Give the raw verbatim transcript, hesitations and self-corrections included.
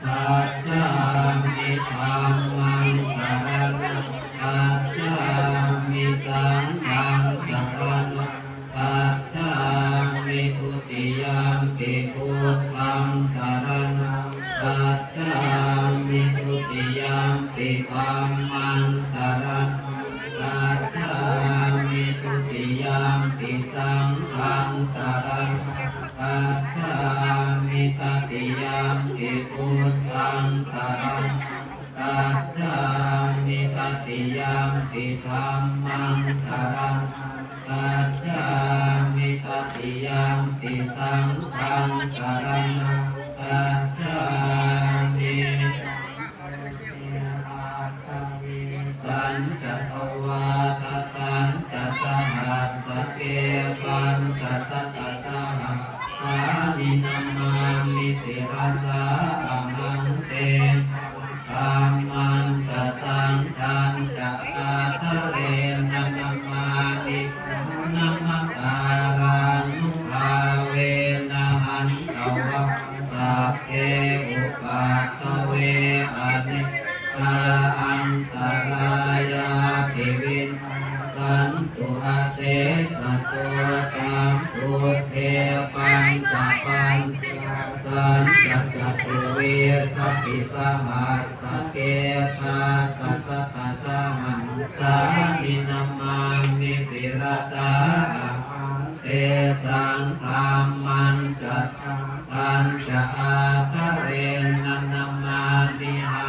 gacchāmi. Dhammaṃ saraṇaṃ gacchāmi. Saṅghaṃ saraṇaṃ gacchāmi. Dutiyampi buddhaṃ saraṇaṃ gacchāmi. Dutiyampi dhammaṃ saraṇaṃ gacchāmi. Dutiyampi saṅghaṃ saraṇaṃ gacchāmi. Tatiyampi buddhaṃ saraṇaṃ gacchāmi. Tatiyampi dhammaṃ saraṇaṃ gacchāmi. Tatiyampi saṅghaṃ saraṇaṃ gacchāmi. Sañca dvādasañca sahassake pañcasatasahassāni namāmi sirasā ahaṃ. Tesaṃ dhammañca saṅghañca ādarena namāmi. Namakārānubhāvena hantvā sabbe upaddave anekā antarāyāpi vinassantu asesato. Sambuddhe pañcapaññāsañca catuvīsatisahassake dasasatasahassāni namāmi sirasā ahaṃ. Tesaṃ dhammaṃ